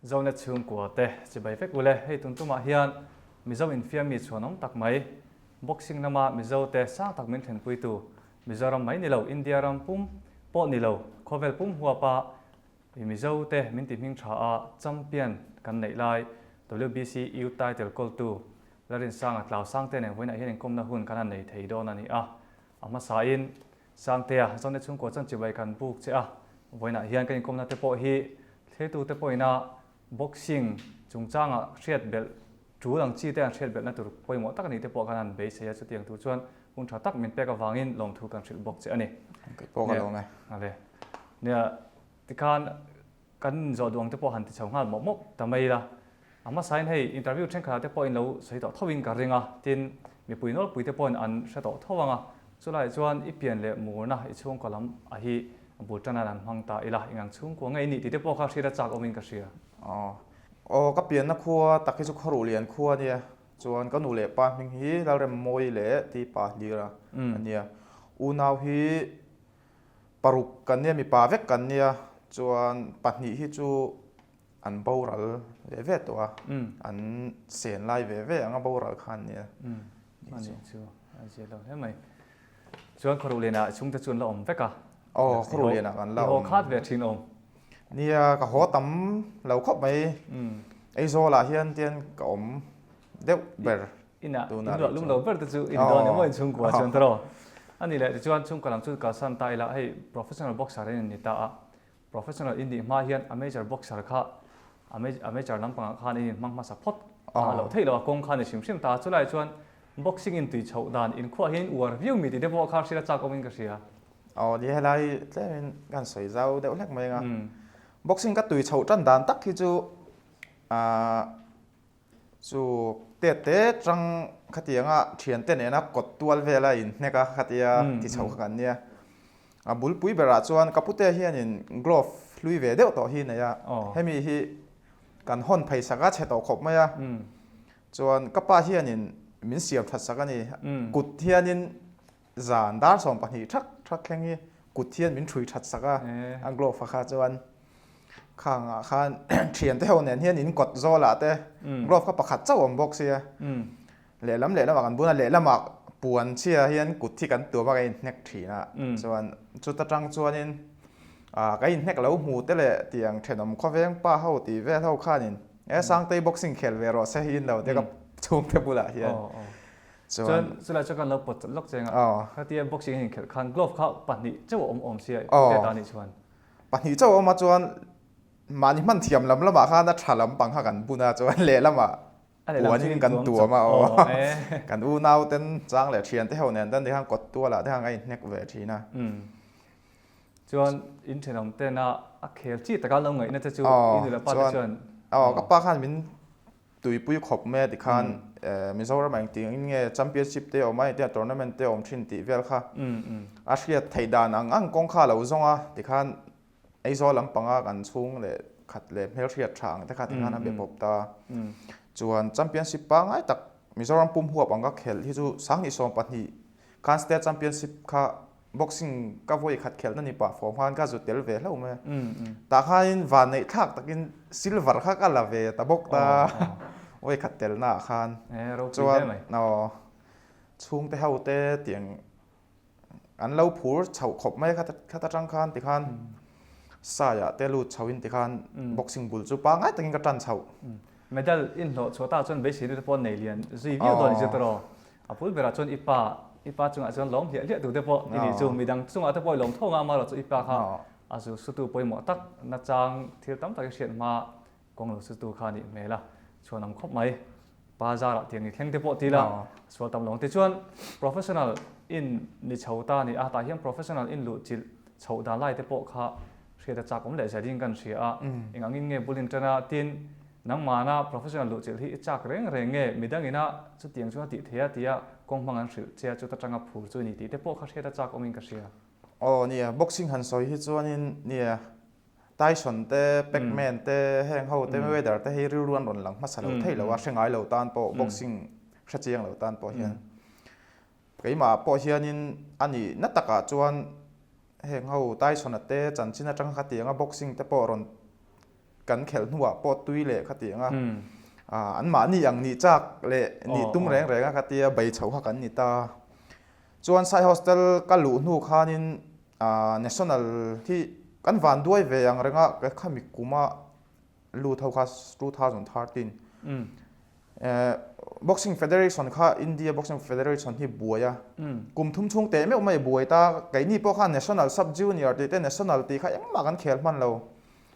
Zonet chhungkua te chibai vek ule. Hei tun tumah hian Mizo infiammi chhuanawm tak mai, boxing lama Mizo te sang tak min thlenpuitu, Mizoram mai ni lo, India ram pum pawh ni lo, khawvel pum huapa Mizo te min ti hming tha a champion kan neih lai WBC Youth title kawltu Larinsanga Tlau Sangte nen vawiinah hian inkawmna hun kan han nei thei dawn a ni a. A hmasain Sangtea Zonet chhungkaw chuan chibai kan buk che a, vawiinah hian kan inkawmna te pawh hi thlirtute pawhina boxing chungchanga hriat belh tul ang chi te an hriat belhna tur pawimawh tak a nih te pawh khan an beisei a, chutiang tur chuan hun tha tak min pek avangin lawmthu kan hrilh bawk che a ni. Kei pawh ka lawm e. Ale. Nia, tikhan kan inzawh duh ang te pawh han ti chho nghal mawp mawp ta mai ila. A hmasain hei interview thenkhatah te pawhin lo sawi tawh tho in ka ring a, tin mipui nawlpui te pawhin an hre tawh tho ang a, chulaiah chuan i pian leh murna i chhungkaw lam a hi bul tan an hmang ta ila, engang chhungkua nge i nih tih te pawh kha hriat a chak awmin ka hria. Aw. Aw, ka pianna khua tak hi chu Khawruh Lian khua a nia, chuan ka nu leh pa hming hi Lalremmawi leh Tipa Hlira a nia. Unau hi paruk kan nia, mipa vek kan nia, chuan pahnih hi chu An boral ve ve tawh a, an sen lai ve ve anga boral kha an nia. A nih chu, a zia lo hle mai. Chuan Khawruhlianah chhungte chu an la awm vek a? Aw, Khawruhlianah kan la awm. I haw khat ve thin awm? Nia, ka haw tam lo khawp mai. Aizawlah hian tian ka awm deuh ber. Inah in luah lum lo ber te chu i ni dawn emaw in chhungkua chuan tawh rawh. A nih leh tichuan chhungkua lam chu kalsan ta ila, hei professional boxer in ni ta a, Professional in nih hma hian amateur boxer kha amateur lampangah khan in inhmang hmasa phawt a loh theih loh a, kawng kha ni hrim hrim ta a, chulaiah chuan boxing in tui chhoh dan inkhuah hian in uar viau mi tih te pawh kha hriat a chak awmin ka hria. Aw ni helai tlemin kan sawi zau deuh hlek mai anga boxing ka tui chhoh tan dan tak hi chu ah Chu tet te tang khatianga thiante nena kawt tual vela inhnek a khatia ti chho kha kan nia. A bulpui berah chuan ka pute hianin glove hlui ve deuh tawh hi nei a, hemi hi kan hawn phei sak a, chhe tawh khawp mai a. Chuan ka pa hianin min siam that sak a ni. Kut hianin zan dar 12 thak thak thleng hi kut hian min ṭhui that sak a, a glove kha chuan khangah khan thiante ho nen hian in kawt zawlah te glove kha pakhat chauh awm bawk sia lehlam lehlamah kan bun a lehlamah puan chhia hian kut hi kan tuam a kan inhnek thin a chuan chuta tang chuanin ah ka inhnek lo hmu te leh tiang thenawm khawveng pa ho tih vel ho khanin e Sangtei boxing khel ve rawh se hi in lo te ka chhungte bulah hian Chuan chulai chuan kan lo pawt chawlh lawk cheng a khatia boxing a inkhelh khan glove kha pahnih chauh a awm awm sia i ta nih chuan. Pahnih chauh a awm a chuan mahni hman thiam lam lamah khan a tha lampang kha kan bun a chuan lehlamah puanin kan tuam a aw kan unau ten chang leh thian te ho nen ten tikhan kawt tualah te khan kan inhnek ve thin a. Chuan in thenawm tena a khel chi taka lo ngaihna te chu i nu leh pa te chuan. Aw ka pa khan min Tuipui khawp mai a tikhan Mizoram ah engtin in nge championship te awm a engtin tournament te awm thin tih vel kha a hriat theih dan ang ang kawng kha a lo zawng a tikhan Aizawl lampanga kan chhung leh khat leh hmelhriat tha ang te kha tikhan a be pawp ta. Chuan championship pangngai tak Mizoram pum huap ang ka khelh hi chu 2012 khan state championship kha Boxing ka vawi khat khelhna ni pah fawm khan ka zu tel ve hlauh mai a. Tah khanin van neih thlak takin silver kha ka la ve ta bawk ta vawi khat telna ah khan. Chuan aw chhungte ho te tiang an lo phur chhoh khawp mai a khat atang khan tikhan Saiah te lut chhoh in tikhan boxing bul chu pangngai takin ka tan chhoh. Medal inhlawh chhuah tah chuan beisei te pawh nei lian zui viau dawn i zir tawh. A bul berah chuan i pa, i pa chungah chuan lawm hliah hliah tute pawh i nih chu. Midang chungah te pawh i lawm tho ang a, amaherawhchu i pa kha a zu sutu pawimawh tak nachang thil tam tak i hriat hma kawng lo sutu kha a nih hmel a, chhuan ang khawp mai. Pa zarah tiang i thleng te pawh ti la, sual tam lo ang. Tichuan professional in ni chho ta a ni a, tah hian professional in luh chilh chhoh dan lai te pawh kha hriat a chak awm leh zia ding kan hria a, eng angin nge bul in tan a, tin Nangmahna professional luhchilh hi i chak reng reng nge? Midang ina chutiang chuan a tih thei a tia kawng hmang an hrilh che a, chuta tanga phur chu i ni tih te pawh kha hriat a chak awmin ka hria. Aw nia, boxing han sawi hi chuanin nia, Tyson te, Pacman te, heng ho te, Mayweather te hi rilru an rawn lang hmasa lo thei lo a, hre ngai lo tan pawh, boxing hre chiang lo tan pawh hian. Keimah pawh hianin a nih na takah chuan heng ho Tyson-a te chanchin atanga khatianga boxing te pawh rawn. kan khelh hnuah pawh tui leh kha ti ang a, anmahni ang nih chak leh nih tum reng reng a kha tia bei chho kha kan ni ta. Chuan Sai Hostel ka luh hnu khanin National hi kan van duai ve ang reng a, khami kuma lut ho kha 2013 Boxing Federation kha India Boxing Federation hi buai a, kum thum chhung teh meuh mai buai ta, keini pawh khan National Sub Junior tih te National tih kha engmah kan khel hman lo.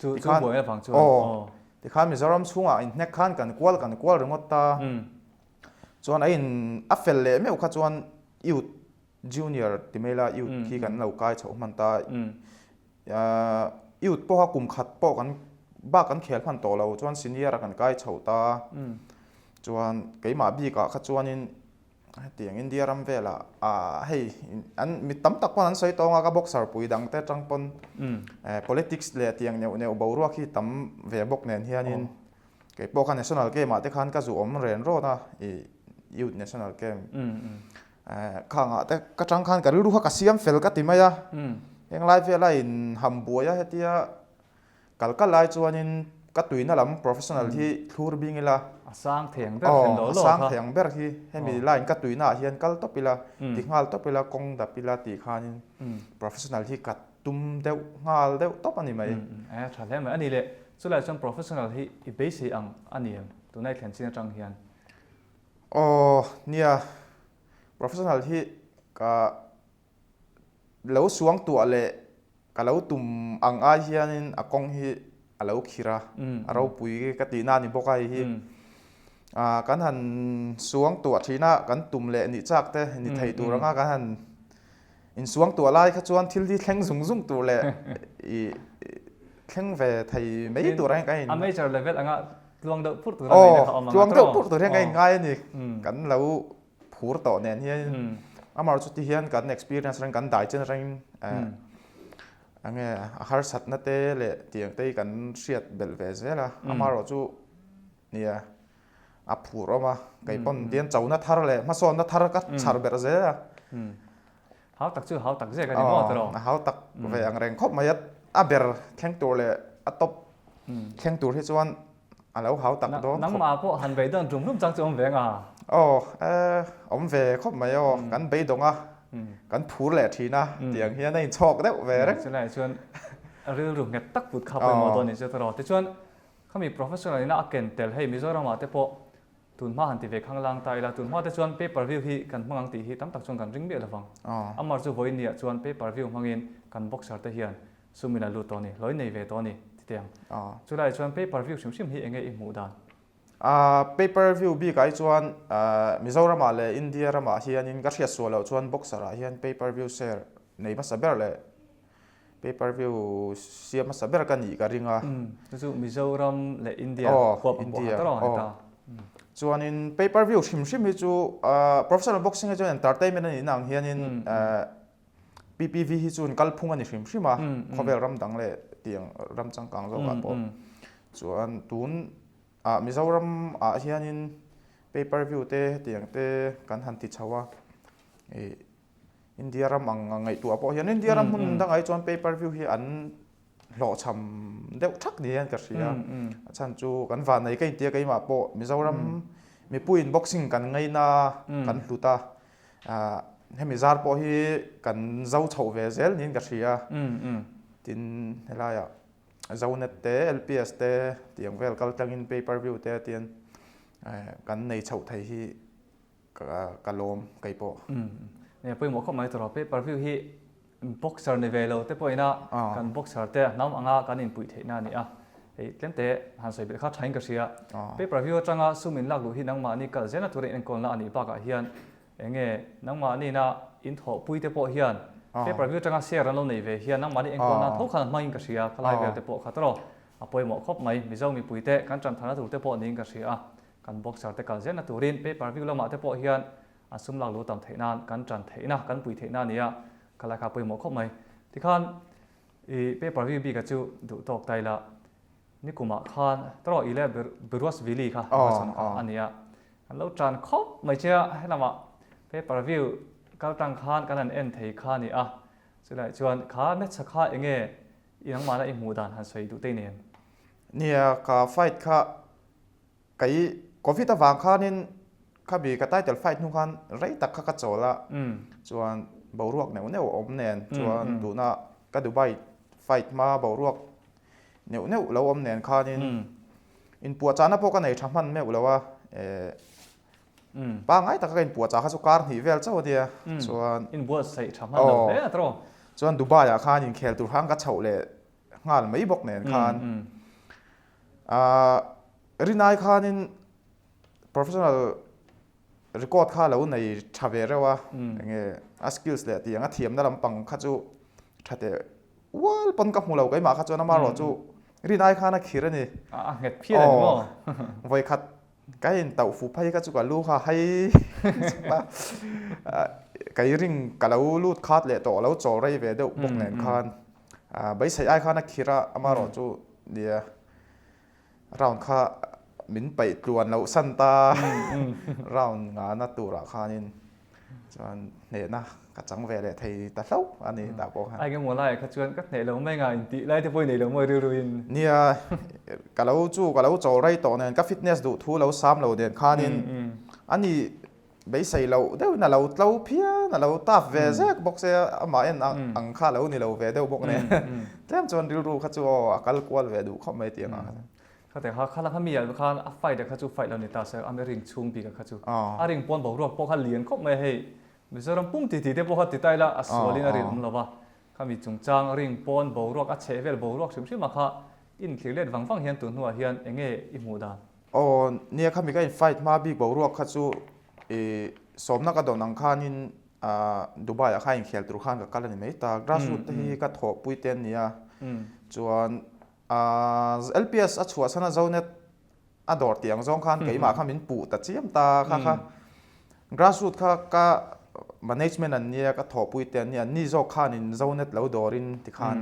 Chu chu buai avang chuan. Aw, tikhan Mizoram chhungah inhnek khan kan kual kan kual ringawt ta. Chuan a in a fel leh meuh kha chuan Youth Junior ti mai la Youth khi kan lo kai chhoh hman ta. Youth pawha kum khat pawh kan bak kan khel hman tawh lo chuan Senior a kan kai chhoh ta. Chuan keimah bikah kha chuanin Hetiang India ram velah ah hei an mi tam tak pawn an sawi tawng a ka boxer pui dang te atang pawn politics leh tiang neuh neuh boruak hi tam ve bawk nen hianin kei pawh kha national game ah te khan ka zu awm ren rawt a ih youth national game khangah te ka tang khan ka rilru kha ka siam fel ka ti mai a heng lai vela in ham buai a hetia Kal kal lai chuanin ka tuina lam professional hi thlur bing ila. A sang thei ang ber thlen lo lo kha. A sang thei ang ber hi hemi line ka tuina ah hian kal tawp ila, ti nghal tawp ila, kawng dap ila tih khanin professional hi ka tum deuh nghal deuh tawp a ni mai. A tha hle mai. A ni leh, chulai chuan professional hi i beisei ang a ni em? Tuna i thlen chin atang hian. Aw, nia, professional hi ka Lo suangtuah leh ka lo tum ang ai hianin a kawng hi a lo khir a, a ropui ka tihna a ni bawk a hei hi. Kan han suangtuah thin a, kan tum leh nih chak te ni thei tur anga kan han insuangtuah lai kha chuan thil hi thleng zung zung tur leh i thleng ve thei mai tur ang kan in. A major level anga tluang deuh pur tur a ngaihna kha awm ang a. Tluang deuh pur tur hian kan inngai a ni. Kan lo phur tawh nen hian amah chu ti hian kan experience reng kan dai chen reng enge a harsatna te leh tiang te hi kan hriat belh ve zel a amaherawh chu nia a phur awm a kei pawn dian chona thar leh hmasawnna thar ka chhar ber zel a hau tak chu hau tak zek a ni maw tawh a hau tak ve ang reng khawp mai a a ber thleng tur leh a top thleng tur hi chuan A lo hau tak dawn khawp. Nangmah pawh han beidawng tum tum chang chu awm ve nga? Aw, e, awm ve khawp mai aw. Kan beidawng a, kan phur leh thin a, tiang hian a inchhawk deuh ve reng. Chulaiah chuan rilru nghet tak put kha pawimawh dawn ni chu tawh. Tichuan, khami professional ina a ken tel hei Mizoramah te pawh tunhma han ti ve khang lang ta ila, tunhma te chuan pay per view hi kan hmang ang tih hi tam tak chuan kan ring miah lovang. Amar chu vawiin chuan pay per view hmangin kan boxer te hian Sumin a lut tawh a ni, hlawi nei ve tawh a ni, ti teh ang. Chulaiah chuan pay per view hrim hrim hi enge i hmuh dan? Pay per view bikah hi chuan Mizoramah leh India ramah hianin ka hriat sual loh chuan boxer ah hian pay per view share nei hmasa ber leh pay per view siam hmasa ber ka nih ka ring a. Chu chu Mizoram leh India huap ang pawh ha ta rawh a ni ta. Chuanin pay per view hrim hrim hi chu professional boxing hi chuan entertainment a nihna ang hianin PPV hi chuan kalphung a ni hrim hrim a, khawvel ram dang leh tiang ram changkang zawkah pawh chuan tun ah Mizoram ah hianin pay per view te hetiang te kan han ti chho a, ih India ram ang ngaihtuah pawh hian India ram hmun dangah hi chuan pay per view hi an hlawhchham deuh thak ni hian ka hria. A chhan chu kan vannei ka intia keimah pawh Mizoram mipuiin boxing kan ngaina kan hlut a, hemi zar pawh hi kan zo chhoh ve zel niin ka hria. Tin helaiah Zonet te, LPS te tiang vel kal tlangin pay per view te tian kan nei chhoh thei hi ka lawm kei pawh. Nia pawimawh khawp mai tawh rawh. Pay per view hi boxer ni ve lo te pawhin a kan boxer te hnam anga kan inpuih theihna a ni a. Hei tlem te han sawi belh kha thain ka hria. Pay per view atanga sum in lak luh hi nangmahni kal zelna tura inenkawlna a nih bakah hian enge nangmahnina inthawhpui te pawh hian pay per view atanga share an lo nei ve hian nangmahni enkawl nan tho khan an hmangin ka hria. Khalai vel te pawh kha tawh rawh. A pawimawh khawp mai. Mizo mipui te kan tantharna tur te pawh niin ka hria a. Kan boxer te kal zelna turin pay per view lamah te pawh hian an sum lak lu tam theih nan kan tan theihna, kan pui theihna a ni a, khalai kha pawimawh khawp mai. Tikhan i pay per view bika chu duh tawk ta ila, nikumah khan tawrh i leh Beruasvili kha hmachhawn kha a ni a, kan lo tan khawp mai che a, helamah pay per view kal tang khan kan han en thei kha a ni a, chulaiah chuan kha match kha enge i nangmahna i hmuh dan han sawi duh tei nen. Nia, ka fight kha kei Covid avang khanin khami ka title fight hnu khan rei tak kha ka chawl a, chuan boruak neuh neuh a awm nen chuan tuna ka Dubai fight hma boruak neuh neuh lo awm nen khanin inpuahchahna pawh ka nei tha hman meuh lo a, Pangngai taka ka inpuahchah kha chu kar hnih vel chauh a nia. Chuan Inbuatsaih tha hman lo hle a tawh. Chuan Dubai ah khan inkhel tur khan ka chhoh leh nghal mai bawk nen khan Rinai khanin professional record kha lo nei tha ve reuh a, enge a skills leh tih ang a thiamna lampang kha chu tha teh ual pawn ka hmu lo keimah kha chuan amaherawhchu Rinai khan a khir a ni. A nghet phian a ni maw? Vawikhat Ka intauh fu phei kha chu ka lu kha hai chhuk a, kei ring ka lo lut khat leh tawh lo chawl rei ve deuh bawk nen khan beisei ai khan a khir a, amaherawh chu nia round kha min paih tluan loh san ta round ngana turah khanin Chuan hnehna ka chang ve leh thei ta hlauh a ni tah pawh khan. Ai nge maw laiah kha chuan ka hneh lo mai nga intih lai te pawh i nei lo maw rilruin. Nia, ka lo chu ka lo chawl rei tawh nen ka fitness duh thu lo sam lo nen khanin ani beisei loh deuhin a lo tlo phian a lo tough ve zek bawk se amah en ang kha a lo ni lo ve deuh bawk nen tlem chuan rilru kha chu aw a kal kual ve duh khawp mai tih ang ah khan. Khate kha kha la kha mi ah khan a fight a kha chu fight lo ni ta se a mi ring chhung bik a kha chu a ring pawn boruak pawh kha lian khawp mai a hei Mizoram pum ti ti te pawh kha ti ta ila a sual in a rin awm lo va khami chungchang ring pawn boruak a chheh vel boruak hrim hrim a kha in thlir let vang vang hian tun hnuah hian eng nge i hmuh dan? Aw nia khami ka in fight hma bik boruak kha chu i sawmna ka dawn ang khanin Dubai ah khan inkhel tur khan ka kal a ni mai ta grassroot te hi ka thawhpui te an nia chuan LPS a chhuah chhan a Zonet a dawr tih ang zawng khan keimah kha min puh ta chiam ta kha kha grassroot kha ka management an nia ka thawhpui te an nia an ni zawk khanin Zonet lo dawrin tikhan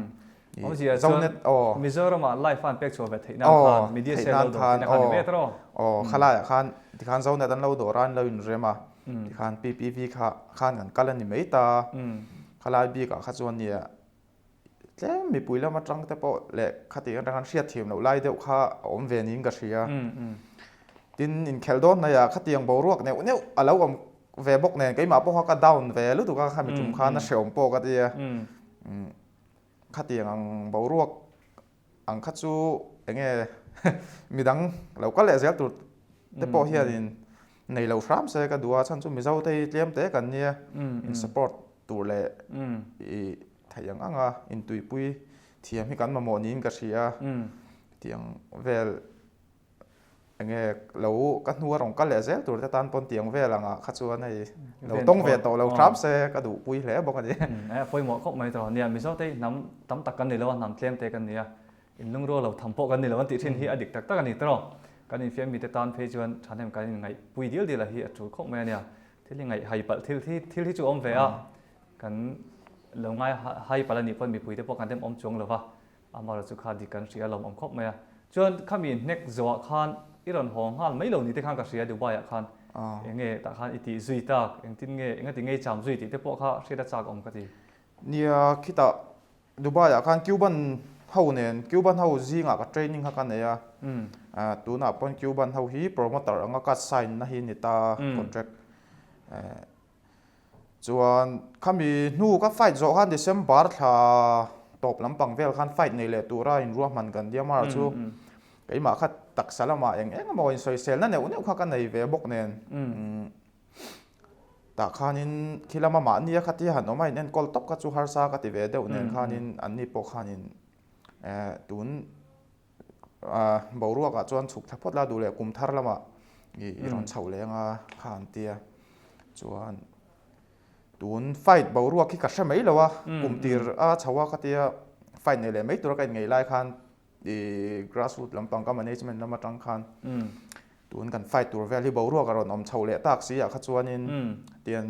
Zonet aw Mizoramah live an pek chhuah ve theih nan khan media cell lo dawr tihna khan ni ve tawh aw khalaiah khan tikhan Zonet an lo dawr a an lo inrem a tikhan PPV kha khan kan kal a ni mai ta khalai bikah kha chuan nia Tlem mipui lam atang te pawh leh khati atang khan hriat thiam loh lai deuh kha a awm ve niin ka hria. Tin, inkhelh dawn hnaihah khatiang boruak neuh neuh a lo awm ve bawk nen keimah pawh kha ka down ve lutuk a, khami tum khan a hrehawm pawh ka ti a. Khatiang ang boruak ang kha chu eng nge midang lo kal leh zel tur te pawh hianin nei lo hram se ka duh a, chhan chu Mizo te hi tlem te kan nia in support tur leh i theih ang ang a, intuipui thiam hi kan mamawh niin ka hria a, tiang vel eng nge lo ka hnu a rawn kal leh zel tur te tan pawn tiang vel angah kha chuan hei lo tawng ve tawh lo hram se ka duhpui hle bawk a ni. A pawimawh khawp mai tawh nia, Mizo te hi hnam tam tak kan ni lo a, hnam tlem te kan ni a, inlungrual lo tham pawh kan ni lo an tih thin hi a dik tak tak a ni tawh. Kan infiam mite tan phei chuan thahnem kan inngaihpui dil dil a hi a tul khawp mai a nia. Thil hi ngaih hai palh thil hi thil hi chu awm ve a, kan lo ngai hai palh a nih pawn mipui te pawh kan dem awm chuang lo va, amaherawh chu kha dik kan hria lawm awm khawp mai a. Chuan khami hnek zawhah khan i rawn haw nghal mai lo ni te khan ka hria Dubai ah khan eng nge tah khan i tih zui tak, engtin nge engati ngei cham zui tih te pawh kha hriat a chak awm ka ti. Nia khitah Dubai ah khan Cuban ho nen Cuban ho zingah ka training kha ka nei a, tunah pawn Cuban ho hi promoter anga ka sign na hi ni ta contract chuan khami hnu ka fight zawh khan December thla tawp lampang vel khan fight nei leh tura inruahman kan diam a chu keimah kha taksa lamah eng eng emaw insawiselna neuh neuh kha ka nei ve bawk nen. Tah khanin khi lama mahnia khatia han awm a in enkawl tawp kha chu harsa ka ti ve deuh nen khanin anni pawh khanin tun boruakah chuan chhuk thla phawt la duh leh kum thar lamah i rawn chhoh leh anga kha an tia chuan tun fight boruak hi ka hre mai lo a kum tir a chho a khatia fight nei leh mai tura ka inngeih lai khan I grassroot lampang ka management lam atang khan tun kan fight tur vel hi boruak a rawn awm chho leh tak si ah kha chuanin tian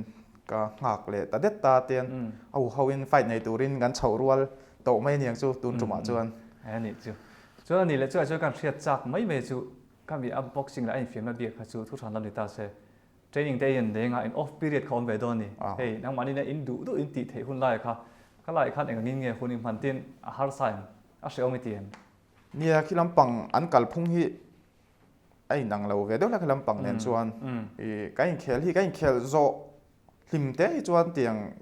ka nghak leh ta det ta tian a hu ho in fight nei turin kan chhoh rual tawh mai aniang chu tun tumah chuan. A nih chu. Chuan a nih leh chuan chuan kan hriat chak mai mai chu ka mi a boxing leh a infiamna biak kha chu thu than lam ni ta se. Training te in deng a in off period kha awm ve dawn a ni. Hei nangmahni nen in duh duh in tih theih hun lai kha kha lai khan engangin nge hun i hman tin a harsa em? A hrehawm i ti em? Nia, khi lampang an kalphung hi a inang lo ve deuh hlek lampang nen chuan i kan inkhel hi kan inkhel zawh hlim te hi chuan tiang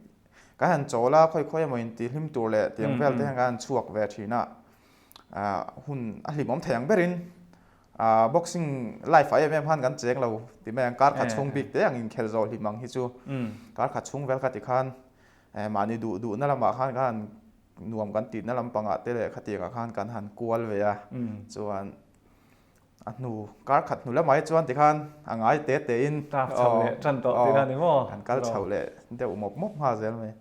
kan han chawl a khawi khawi emaw inti hlim tur leh tiang vel te hian kan han chhuak ve thin a hun a hlimawm thei ang berin boxing life ah em em khan kan cheng lo ti mai ang kar khat chhung bik te ang inkhel zawh hlim ang hi chu kar khat chhung vel kha ti khan mahni duh duhna lamah khan kan han nuam kan tihna lampangah te leh khatiangah khan kan han kual ve a chuan a hnu kar khat hnu lamah hi chuan tikhan a ngai te te in tlak chho leh tan tawh tihna ni maw? Kan kal chho leh deuh mawp mawp nghal zel mai.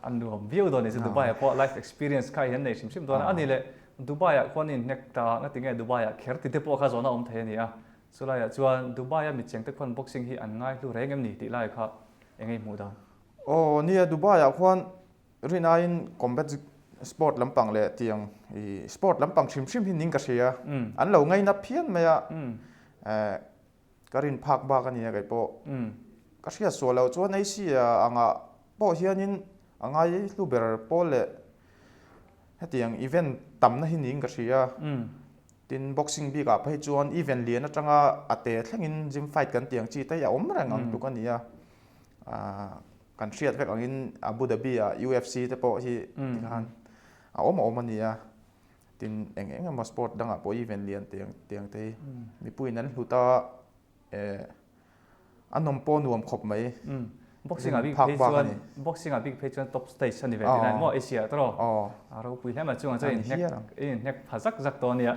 A nuam viau dawn ni chu Dubai ah pawh life experience kha i han nei hrim hrim dawn a, ani leh Dubai ah khuan in hnek ta nga tinge Dubai ah kher ti te pawh kha zawhna awm thei a ni a, chulaiah chuan Dubai a mitcheng te khuan boxing hi an ngai hlu reng em ni tih lai kha eng nge i hmuh dan? Aw nia Dubai ah khuan Rinaiin combat sport lampang leh tiang i sport lampang hrim hrim hi ning ka hria. An lo ngaina phian mai a. Ka rin phak bak a nia kei pawh. Ka hriat sual loh chuan Asia angah pawh hianin a ngai hlu ber pawl leh hetiang event tamna hi ning ka hria. Tin boxing bikah phei chuan event lian atanga a te thlengin gym fight kan tiang chi te hi a awm reng ang tluk a nia. Kan hriat vek angin Abu Dhabi ah UFC te pawh hi tikhan a awm a awm a nia. Tin eng eng emaw sport dangah pawh event lian tiang tiang te hi mipuiin an hlut a a nawm pawh nuam khawp mai. Boxing ah bik phei chuan boxing ah bik phei chuan top stage a ni ve tih lai maw Asia tawh a ropui hle mai chungah chuan inhnek inhnek pha zak zak tawh a nia.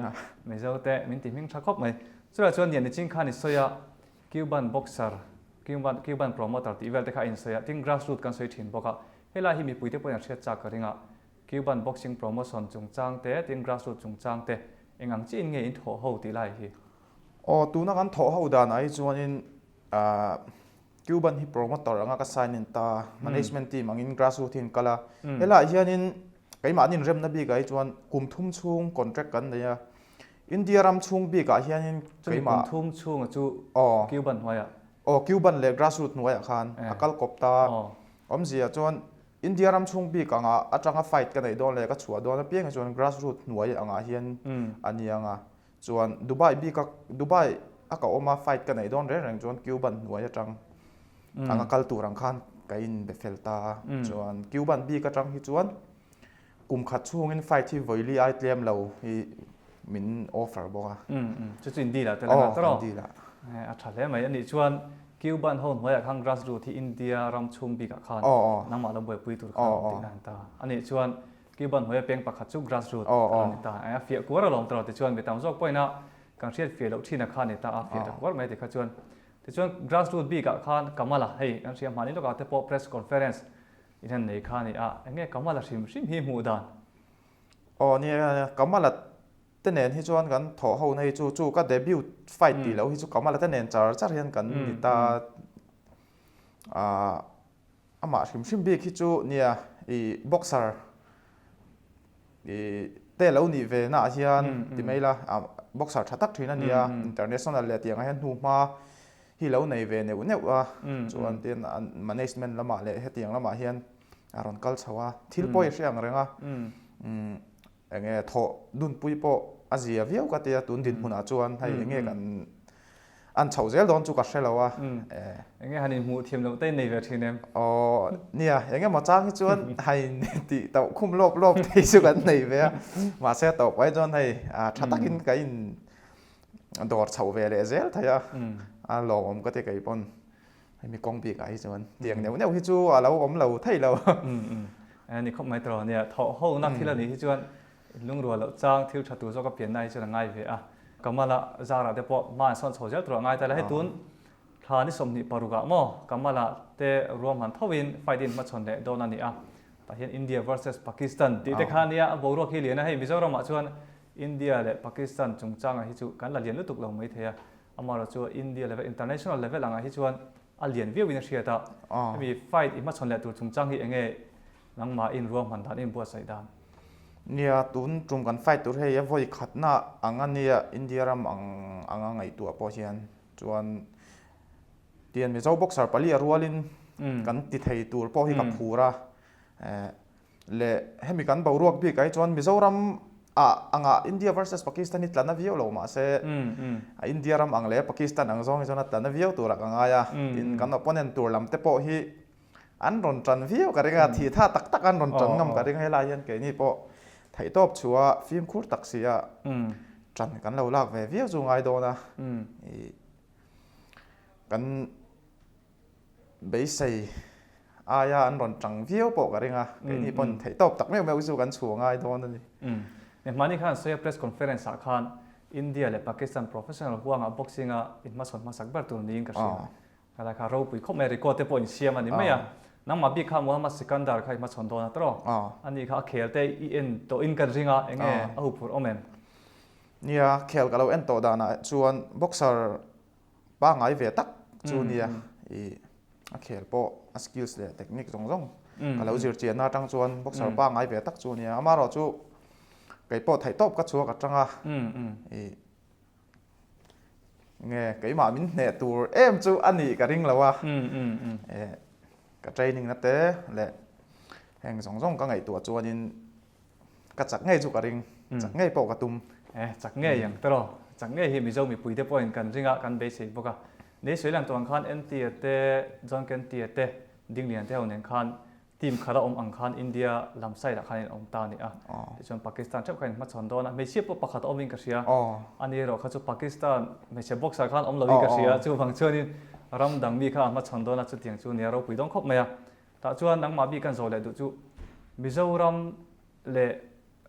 Mizo te min ti hming tha khawp mai. Chutah chuan Nian Niching khan i sawi a Cuban boxer, Cuban Cuban promoter tih vel te kha a insawi a, tin grassroot kan sawi thin bawk a, helai hi mipui te pawhin an hriat chak ka ring a, Cuban boxing promotion chungchang te, tin grassroot chungchang te, eng ang chiin nge in thawh ho tih lai hi? Aw, tuna kan thawh ho danah hi chuanin Cuban hi promoter anga ka sign in ta, management team angin grassroot hi an kal a, helaiah hianin keimahni inremna bikah hi chuan kum thum chhung contract kan nei a, India ram chhung bikah hianin Chumi keimah kum thum chhunga chu Aw. Cuban hnuaiah. Aw, Cuban leh grassroot hnuaiah khan a kal kawp ta. Awmzia chuan India ram chhung bik angah atanga fight ka neih dawn leh ka chhuah dawn apiang hi chuan grassroot hnuai angah hian a ni ang a. Chuan Dubai bika Dubai a ka awm a fight ka neih dawn reng reng chuan Cuban hnuai atang anga kal tur ang khan ka inbe fel ta a. Chuan Cuban bik atang hi chuan Kum khat chhungin fight hi vawili ai tlem lo hi min offer bawk a. Chu chu in deal ah tel a ngah tawrh aw. Deal ah. A tha hle mai. Anih chuan Cuban ho hnuaiah khan grass root hi India ram chhung bikah khan nangmah lo buaipui tur khan tihna an ta. Anih chuan Cuban hnuaia peng pakhat chu grass root a lo ni ta. A fiah kuar alawm tawrh tichuan mi tam zawk pawhin a kan hriat fiah loh thin a kha a ni ta a fiah ta kuar mai tikha chuan. Tichuan grass root bikah khan Kamala hei kan hria hmani lawkah te pawh press conference I hlan nei kha a ni a, eng nge Kamala hrim hrim hi hmuh dan? Aw nia, Kamala te nen hi chuan kan thawh ho na hi chu chu ka debut fight tih loh hi chu Kamala te nen char char hian kan ni ta. Aah amah hrim hrim bik hi chu nia i boxer i te lo nih ve naah hian ti mai ila boxer tha tak thin a nia international leh tiang ah hian hnuhma hi lo nei ve neuh neuh a, chuan tin an management lamah leh hetiang lamah hian a rawn kal chho a, thil pawh i hre ang reng a, eng nge thawh dunpui pawh a zia viau ka tia tun dinhmunah chuan hei eng nge kan an chhoh zel dawn chu ka hre lo a. Eng nge han inhmuh thiam loh te in nei ve thin em? Aw nia, eng emaw chang hi chuan hei tih tauh khum lawp lawp thei chu kan nei ve a, mahse a tawp ai chuan hei tha takin ka in dawr chhoh ve leh zel thei a, a lawmawm ka ti kei pawn hemi kawng bik ah hi chuan tiang neuh neuh hi chu a lo awm lo thei lo. Ni khawp mai tawh nia, thawh ho na thil a nih hi chuan lungrual loh chang thil tha tur zawk a pianna hi chuan a ngai ve a. Kamala zarah te pawh hma an sawn chho zel tur a ngai ta la, hei tun thla ni 26 ah maw Kamala te ruahman tho in fight in hmachhawn leh dawn a ni a, tah hian India versus Pakistan tih te kha nia a boruak hi lian a, hei Mizoram ah chuan India leh Pakistan chungchangah hi chu kan la lian lutuk lo mai thei a, amaherawh chu India level, international level angah hi chuan a lian viauin a hriat a. Hemi fight i hmachhawn leh tur chungchang hi enge nangmahin ruahman dan i inbuatsaih dan? Nia, tun tum kan fight tur hei a vawi khatna ang a nia, India ram ang anga ngaihtuah pawh hian chuan tian Mizo boxer pali a rualin kan ti thei tur pawh hi ka phur a. Leh hemi kan boruak bikah hi chuan Mizoram. Ah anga India versus Pakistan hi tla na viau lo mahse India ram ang leh Pakistan ang zawng hi chuan a tla na viau turah ka ngai a. Tin kan opponent tur lam te pawh hi an rawn tan viau ka ring a, thih tha tak tak an rawn tan ngam ka ring a helai hian keini pawh theihtawp chhuah fimkhur tak si a tan kan lo lak ve viau chu ngai dawn a. Ih kan Beisei aia an rawn tang viau pawh ka ring a, keini pawn theihtawp tak meuh meuh chu kan chhuah ngai dawn a ni. Hmani khan Soya Press Conference ah khan India leh Pakistan professional huangah boxing a inhmasawn hmasak ber tur niin ka hria. Khalai kha ropui khawp mai record te pawh insiam a ni mai a. Nangmah bik kha Muhammad Sikandar kha i hmachhawn dawn a tawh. Ani kha a khel te i en tawhin ka ring a, enge a huphurh awm em? Nia, khel ka lo en tawh danah chuan boxer Pangngai ve tak chu nia i a khel pawh a skills leh technique zawng zawng ka lo zir chian na atang chuan boxer pangngai ve tak chu nia amaherawh chu kei pawh theih tawp ka chhuak atang a i nge keimah min hneh tur em chu a nih ka ring lo a ka training na te leh heng zawng zawng ka ngaihtuah chuanin Ka chak ngei chu ka ring, chak ngei pawh ka tum. Eh, chak ngei ang tawh, chak ngei hi Mizo mipuite pawhin kan ring a, kan beisei bawk a. Nei sawi lang tawh ang khan NT-a te, John Kenti-a te, Dinglian te ho nen khan team khat a awm ang khan India lam side ah khan in awm ta a ni a. Tichuan Pakistan theuh khan in hmachhawn dawn a, hmeichhia pawh pakhat a awmin ka hria. Ani erawh kha chu Pakistan hmeichhe boxer khan awm loin ka hria, chuvang chuanin ram dang mi kha a hmachhawn dawn a, chutiang chu nia ropui dawn khawp mai a. Tah chuan nangmah bik kan zawh leh duh chu Mizoram leh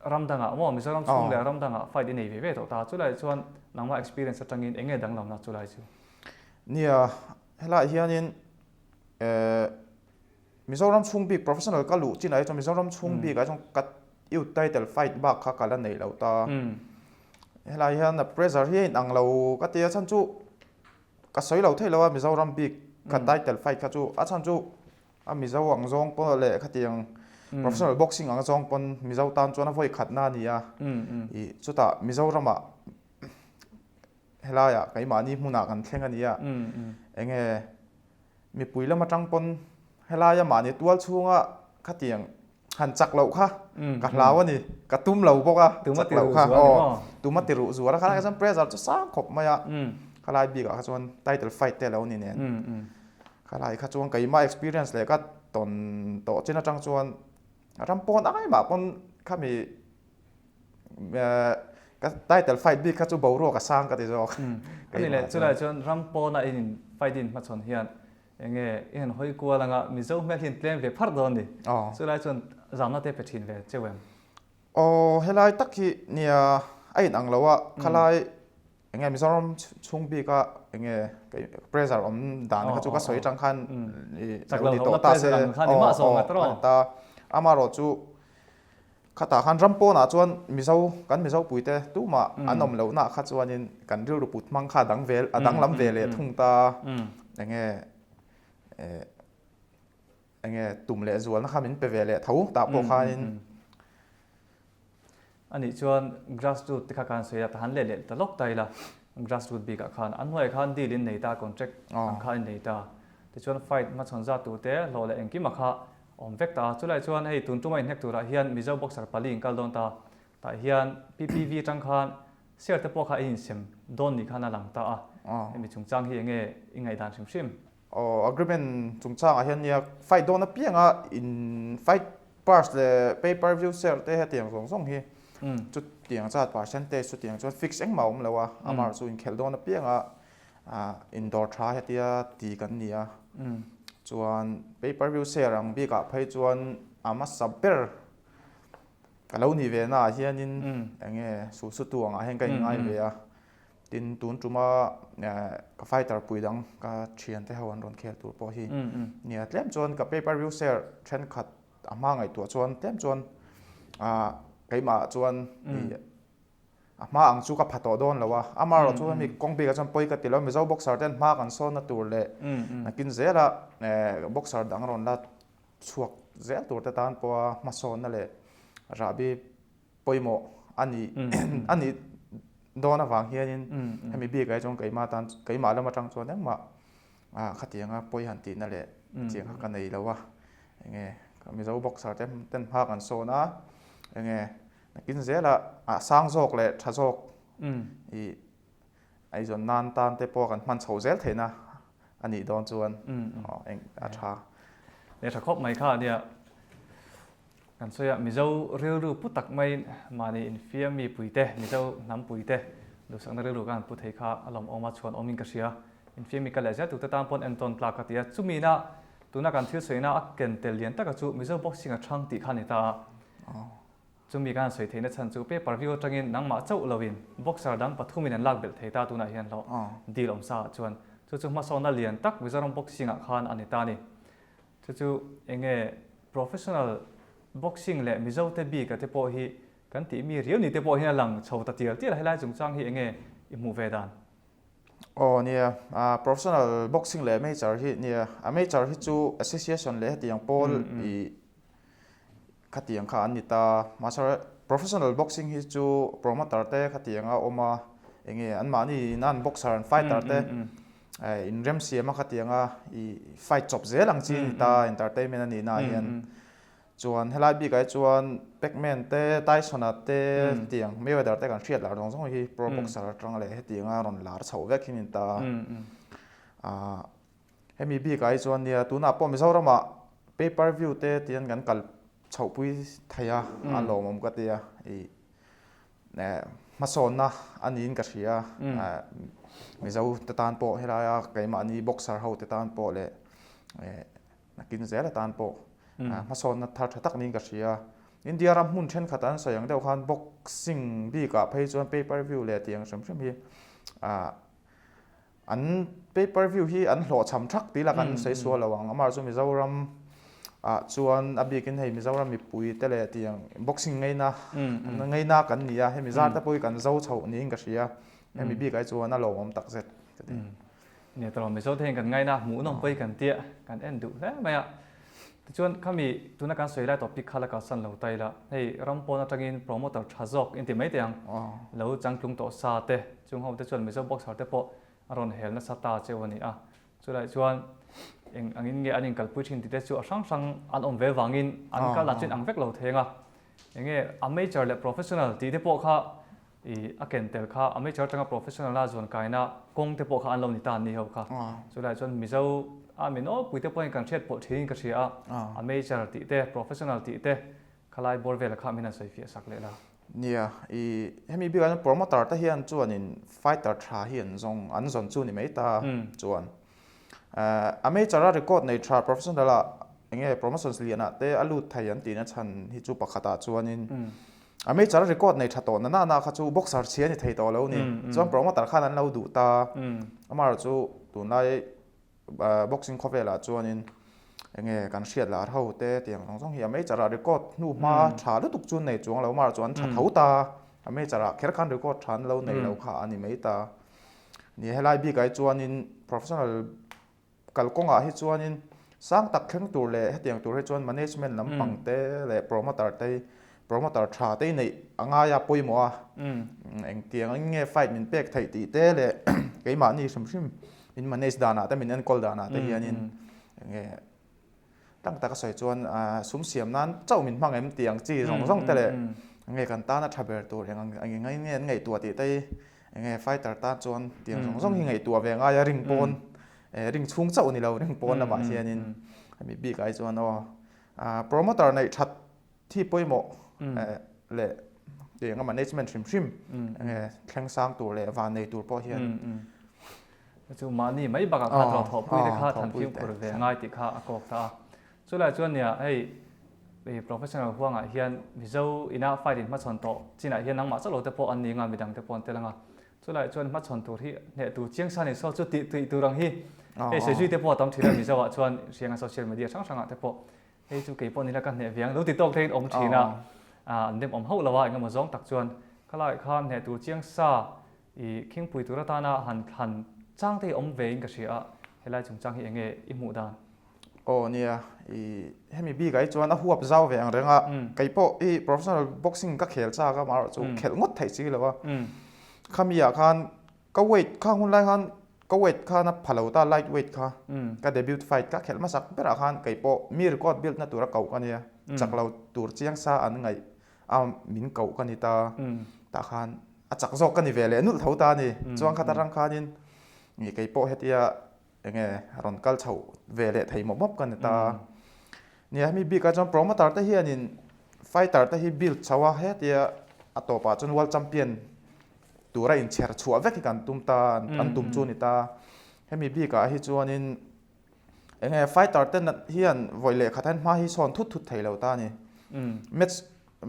ram dangah maw Mizoram chhung leh ram dangah fight i nei ve ve tawh ta chulai chuan nangmah experience atangin eng nge danglamna chulai chu? Nia, helaiah hianin eh Mizoram chhung bik professional ka luh chinah hi chuan Mizoram chhung bikah chuan ka youth title fight bak kha ka la nei lo ta. Helaiah hian a pressure hi a inang lo ka ti a chhan chu Ka sawi lo thei lo a, Mizoram bik kha title fight kha chu a chhan chu a Mizo ang zawng pawh leh khatiang professional boxing ang zawng pawn Mizo tan chuan a vawi khatna a ni a. Ih chutah Mizoramah helaiah keimahni hmunah kan thleng a ni a, enge mipui lam atang pawn helaia mahni tual chhunga khatiang han chak loh kha ka hlau a ni ka tum lo bawk a chak loh kha aw tuma ti ruh zual a khalai kha chuan pressure chu sang khawp mai a khalai bikah kha chuan title fight te lo ni nen khalai kha chuan keimah experience leh ka tawn tawh chin atang chuan ram pawn ai mah pawn khami ka title fight bik kha chu boruak a sang ka ti zawk ani leh chulai chuan ram pawna in fight in hmachhawn hian Enge i han hawi kual anga Mizo hmel hi an tlem ve pharh dawn ni. Chulai chuan zamna te pe thin ve cheu em? Aw helai tak hi nia a in ang lo a, khalai enge Mizoram chhung bik a enge pressure awm dan kha chu ka sawi atang khan i lo ni tawh ta se aw aw ta amaherawh chu Khatah khan ram pawnah chuan Mizo, kan Mizo puite tumah an awm lohna kha chuanin kan rilru put hmang kha a dang ve, a danglam ve leh thung ta. Enge enge tum leh zualna kha min pe ve leh tho tah pawh khanin. Anih chuan grassroot te kha kan sawi a, ta han leh leh ta lawk ta ila, grassroot bikah khan an hnuaiah khan deal in nei ta, contract ang kha in nei ta. Tichuan fight hmachhawn zat tur te hlawh leh engkim a kha Awm vek ta a, chulai chuan hei tun tuma inhnek turah hian Mizo boxer pali in kal dawn ta, tah hian PPV atang khan share te pawh kha i insem dawn ni khan a lang ta a, hemi chungchang hi enge i ngaihdan hrim hrim? Aw, agreement chungchangah hian nia fight dawn apianga in fight purse leh pay per view share te hetiang zawng zawng hi chutiang zat percentage chutiang chuan fix engmah a awm lo a, amaherawhchu chu inkhelh dawn apianga Indawr tha hetia ti kan ni a, chuan pay per view share ang bikah phei chuan a hmasa ber ka lo nih ve naah hianin eng nge suhsutu angah hian ka inngai ve a, tin tun tuma ka fighter pui dang ka thiante ho an rawn khel tur pawh hi nia tlem chuan ka pay per view share thenkhat a hma ngaihtuah chuan tlem chuan keimah chuan A hma ang chu ka pha tawh dawn lo a, amaherawh chu hemi kawng bikah chuan pawi ka ti lo, Mizo boxer ten hma kan sawnna tur leh nakin zela boxer dang rawn la chhuak zel tur te tan pawha hmasawnna leh rahbi pawimawh a nih a nih dawn avang hianin hemi bikah hi chuan keimah tan keimah lam atang chuan engmah khatianga pawi han tihna leh chiang kha ka nei lo a, enge Mizo boxer te ten hma kan sawn a enge. Nakin zela a sang zawk leh tha zawk i eizawn nan tan te pawh kan hman chho zel theihna a nih dawn chuan eng a tha. Leh tha khawp mai kha a nia. Kan sawi a, Mizo rilru pu tak maiin mahni infiam mi puite, Mizo hnam puite duhsakna rilru kan han pu thei kha a lawmawm a, chhuan awmin ka hria. Infiam mi ka leh zel tute tan pawn entawn tlak ka ti a, chumina tuna kan thil sawina a ken tel lian taka chu Mizo boxing a chhang tih kha a ni ta a. Chumi kan sawi theihna chhan chu pay per view atangin nangmah chauh loin boxer dang pathumin an lak belh thei ta tunah hian hlawh deal awm sa ah chuan chu chu hmasawnna lian tak Mizoram boxing ah khan a ni ta a ni. Chu chu enge professional boxing leh Mizo te bik a te pawh hi kan tih mi riau ni te pawh hian a lang chho ta tial tial a helai chungchang hi enge i hmuh ve dan? Aw nia, professional boxing leh amateur hi nia, amateur hi chu association leh hetiang pawl i Khatiang kha an ni ta. Mahse professional boxing hi chu promoter te khatiang a awm a, enge anmahni in an boxer an fighter te inremsiam a khatiang a i fight chawp zel ang chi a ni ta entertainment a nih na ah hian. Chuan helai bik ah hi chuan Pacman te Tyson a te tiang Mayweather te kan hriat lar zawng zawng hi pro boxer atang leh hetiang a rawn lar chhoh vek hi a ni ta. Hemi bikah hi chuan nia tunah pawh Mizoramah pay per view te tian kan kal chhohpui thei a, a lawmawm ka ti a, ih hmasawnna a niin ka hria a, Mizo te tan pawh helaia keimahni boxer ho te tan pawh leh nakin zel atan pawh hmasawnna thar tha tak niin ka hria. India ram hmun thenkhat an sawi ang deuh khan boxing bikah phei chuan pay per view leh tih ang hrim hrim hi An pay per view hi an hlawhchham thak tih lah kan sawi sual lo ang. Amah chu Mizoram ah chuan a bikin hei Mizoram mipui te leh tiang boxing ngaina ngaina kan ni a, hemi zar te pawh hi kan zo chhoh niin ka hria. Hemi bikah hi chuan a lawmawm tak zet ka ti. Nia tawrh Mizo te hian kan ngaina hmuhnawm pawh hi kan tia kan en duh hle mai a. Tichuan khami tuna kan sawi lai topic kha la kalsan lo ta ila, hei ram pawn atangin promoter tha zawk in ti mai teh ang, lo changtlung tawh sa te, chung ho te chuan Mizo boxer te pawh a rawn hel nasa ta cheu a ni a. Chulai chuan eng angin nge an inkalpui thin tih te chu a hrang hrang an awm ve vangin an kal dan chu in ang vek lo theng a. Enge amateur leh professional tih te pawh kha I a ken tel kha amateur atanga professional a zuan kaina kawng te pawh kha an lo ni ta an ni ho kha. Chulai chuan Mizo a mi nawlpui te pawhin kan hriat pawh thin ka hria a, amateur tih te, professional tih te khalai bawr vela kha min han sawi fiah sak leh la. Nia, i hemi bikah hian promoter te hian chuanin fighter tha hi an zawng an zawn chu ni mai ta chuan amateur a record nei tha professional ah enge promotions lianah te a lut thei an tihna chhan hi chu pakhatah chuanin Amateur record nei tha tawh na na na kha chu boxer chhia ni thei tawh lo ni. Chuan promoter khan an lo duh ta. Amaherawh chu tunlai boxing khawvelah chuanin enge kan hriat lar ho te tiang zawng zawng hi amateur ah record hnu hma tha lutuk chu nei chuang lo. Amaherawh chu an tha tho ta. Amateur ah kher khan record tha an lo nei lo kha a ni mai ta. Ni helai bikah hi chuanin professional Kalkawngah hi chuanin sang tak thleng tur leh hetiang tur hi chuan management lampang te leh promoter te promoter tha te neih a ngai a pawimawh a, engtiang in nge fight min pek theih tih te leh keimahni hrim hrim min manage danah te min enkawl danah te hianin enge tlang taka sawi chuan sum siam nan chauh min hmang em tih ang chi zawng zawng te leh enge kan tana tha ber tur eng ang nge an ngaihtuah tih te hi Enge fighter tan chuan tiang zawng zawng hi ngaihtuah ve ngai a ring pawn ring chhung chauh ni lo ring pawn lamah hianin hemi bik ai chuan aw promoter neih that thi pawimawh leh tiang a management hrim hrim enge thleng sang tur leh van nei tur pawh hian chu mahni mai bakah khan rawh thawhpui te kha than fimkhur ve ngai tih kha a kawk ta a Chulai chuan nia hei i professional huangah hian Mizo ina fight in hmachhawn tawh chinah hian nangmah chauh lo te pawh an ni anga midang te pawh an tel anga chulai chuan hmachhawn tur hi hneh tur chiang sa ni saw chu tih tih tur ang hi hei sawi zui te pawh a tam thin a Mizo ah chuan hrianga social media hrang hrangah te pawh hei chu kei pawh nila ka hneh ve ang lo ti tawk theiin awm thin a an dem awm hauh lo a engemaw zawng tak chuan khalai khan hneh tur chiang sa i khingpui tur atana han thlan chang te hi awm ve in ka hria a helai chungchang hi enge i hmuh dan? Aw nia, i hemi bikah hi chuan a huap zau ve ang reng a, kei pawh i professional boxing ka khel chak a amaherawh chu khelh ngawt theih chi lo a, khami ah khan ka weight khang hun lai khan ka weight khan a pha lo ta light weight kha ka debut fight ka khelh hmasak berah khan kei pawh mi record build na tura koh ka nia, chak lo tur chiang sa an ngaih. a min koh ka ni ta. Tah khan a chak zawk ka ni ve leh nulh tho ta a ni. Chuan khat atang khanin kei pawh hetia enge rawn kal chhoh ve leh thei mawp mawp ka ni ta. Nia hemi bikah chuan promoter te hianin fighter te hi build chho a hetia a tawpah chuan world champion tura inchher chhuah vek hi kan tum ta an tum chu a ni ta. Hemi bikah hi chuanin enge fighter te hian vawi leh khat hian hma hi sawn thut thut thei lo ta a ni. Match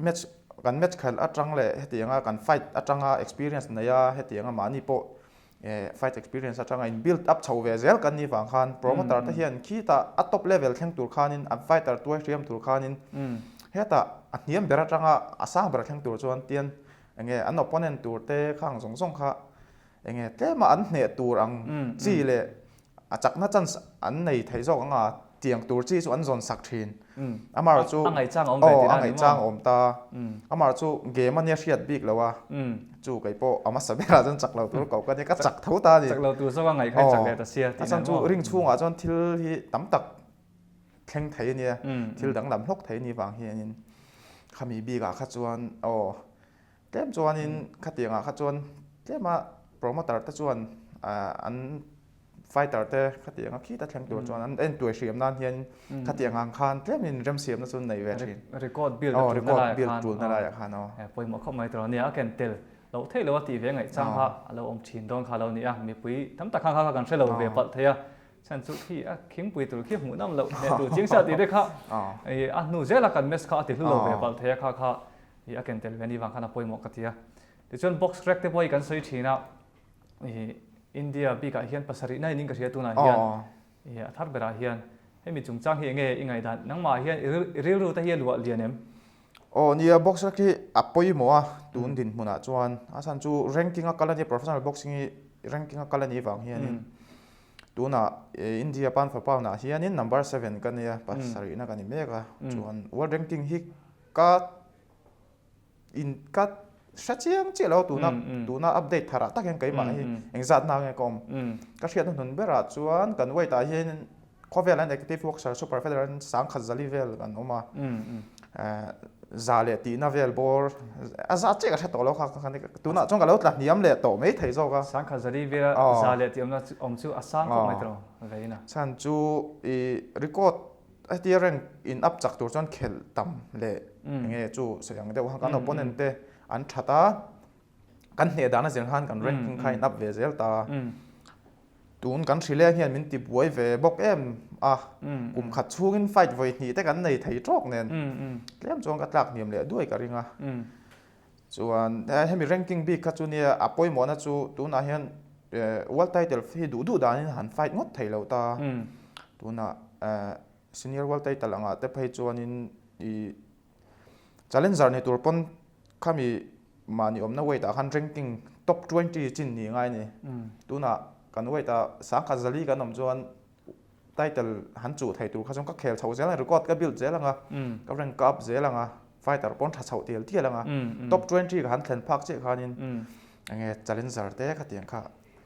match kan match khalh atang leh hetianga kan fight atanga experience nei a hetianga mahni pawh fight experience atanga in build up chho ve zel kan nih vang khan promoter te hian khitah a top level thleng tur khanin an fighter tuai hriam tur khanin hetah a hniam ber atanga a sang ber thleng tur chuan tian enge an opponent tur te khang zawng zawng kha enge tlema an hneh tur ang chi leh a chakna chance an nei thei zawk anga tiang tur chi chu an zawn sak thin. Amar chu a ngaihchang awm ve tih a ngaihchang awm ta. Amar chu game ania hriat bik lo a. Chu kei pawh a hmasa berah chuan chak lo tur koh ka nia ka chak tho ta a ni. Chak lo tur zawk a ngaih kha i chak leh ta sia tih nen maw. Ring chhungah chuan thil hi tam tak thleng thei ania thil danglam hlawk thei ni vang hianin khami bikah kha chuan aw Tlem chuanin khatiangah kha chuan tlema promoter te chuan an fighter te khatianga khita thleng tur chuan an entuai hriam nan hian khatiang ang khan tlemin remsiamna chu nei ve thin. Record build a tulna laiah khan. Tulna laiah khan aw. Pawimawh khawp mai tur a nia, a ken tel loh theih lo a tih ve ngaihchang kha a lo awm thin dawn kha a lo ni a, mipui tam tak khan kha kan hre lo ve palh thei a, chhan chu khi a khingpui tur khi hmuh nawm loh hneh tur chiang sia tih te kha a hnu zela kan match kha a ti hlu lo ve palh thei a kha kha i a ken tel ve a ni vang khan a pawimawh ka ti a. Tichuan box rek te pawh hi kan sawi thin a, i India bikah hian pasarih na in ka hria tunah hian i a thar berah hian hemi chungchang hi enge i ngaihdan nangmah hian i rilru te hi a luah lian em? Aw nia box rek hi a pawimawh a tun dinhmunah chuan a chhan chu ranking a kal a nia professional boxing hi ranking a kal a nih vang hianin tunah India pan for pound ah hianin number seven ka nia pasarihna ka ni mek a chuan world ranking hi Ka in ka hre chiang chiah lo tuna tuna update thar ah tak hian keimah hi engzat na nge ka awm. Ka hriatna hnun berah chuan kan weight ah hian khawvel an active boxer super feather an sangkhat zali vel kan awm a. Za leh tihna vel bawr a za chiah ka hre tawh lo kha tunah chuan ka lo tla hniam leh tawh mai thei zawk a. Sangkhat zali vel za leh tih awmna awm chu a sang khawp mai tawh vein a. Chhan chu i record Hetia rank in up chak tur chuan khelh tam leh enge chu sawi ang deuh khan kan opponent te an that a, kan hneh dan a zir khan kan ranking kha in up ve zel ta. Tun kan hrileng hian min ti buai ve bawk em a, kum khat chhungin fight vawi hnih te kan nei thei tawk nen tlem chuan ka tlak hniam leh duai ka ring a. Chuan hemi ranking bik kha chu nia a pawimawhna chu tunah hian world title hi duh duh danin han fight ngawt thei lo ta. Tunah senior world title angah te phei chuanin i challenger ni tur pawn khami mahni awmna weight ah khan ranking top 20 chin ni ngai a ni. Tunah kan weight ah sangkhat zali kan awm chuan title han chuh thei tur kha chuan ka khel chho zel a, record ka build zel ang a, ka rank ka up zel ang a, fighter pawn tha chhoh tial tial ang a, top 20 ka han thlen phak chiah khanin enge challenger te khatiang kha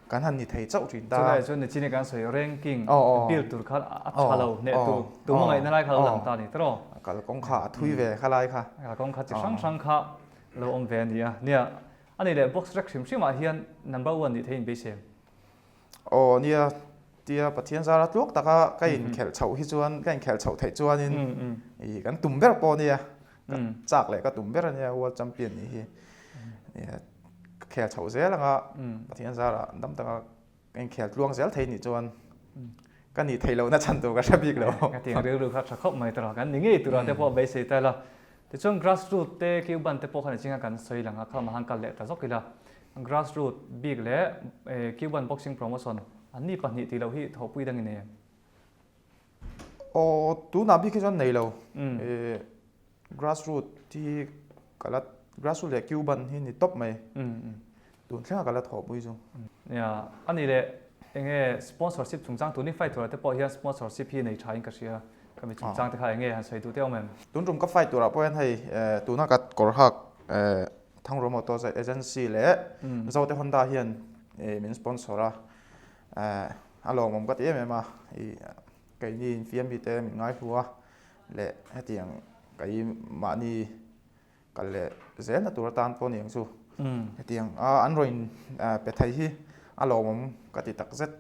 kan han ni thei chauh thin ta. Chulai chuan nichina kan sawi ranking build tur kha a tha lo hneh tur tum a ngaihna lai kha lo lang ta a ni tawh. Kalkawng kha a thui ve kha lai kha. Kalkawng kha chi hrang hrang kha lo awm ve a ni a. Nia, a nih leh box rek hrim hrimah hian number one nih theihin beisem. Aw nia, tia Pathian zara tluak taka ka inkhelh chhoh hi chuan, ka inkhelh chhoh theih chuanin i kan tum ber pawh nia, ka chak leh ka tum ber ania World Champion nih hi. Nia, ka khel chhoh zel anga Pathian zara dam taka ka inkhel tluang zel thei nih chuan ka nih theih lohna chhan tur ka hre bik lo. Ka tiang rilru kha tha khawp mai tawh a, kan ni ngei turah te pawh beisei ta ila. Tichuan grassroot te Cuban te pawh khan ichinga kan sawi lang a, kha han kal leh ta zawk ila. Grassroot bik leh Cuban boxing promotion an ni pahnih tih loh hi thawhpui dang i nei em? Aw, tunah bik hi chuan nei lo. Grassroot hi ka la, grassroot leh Cuban hi ni tawp mai. Tun thlenga ka la thawhpui chu. Nia, a nih leh enge sponsorship chungchang tun i fight turah te pawh hian sponsorship hi nei tha in ka hria. Ka mi chungchang te kha enge han sawi duh te awm em? Tun tum ka fight turah pawh hian hei tuna ka kawr hak Thangrua Motors Agency leh Zote Honda hian min sponsor a, a lawmawm ka ti em em a, keini infiam mite min ngaihlu a leh hetiang keimahni. Kal leh zelna tur atan pawh ni ang chu. Hetiang a an rawn in pe thei hi a lawmawm ka ti tak zet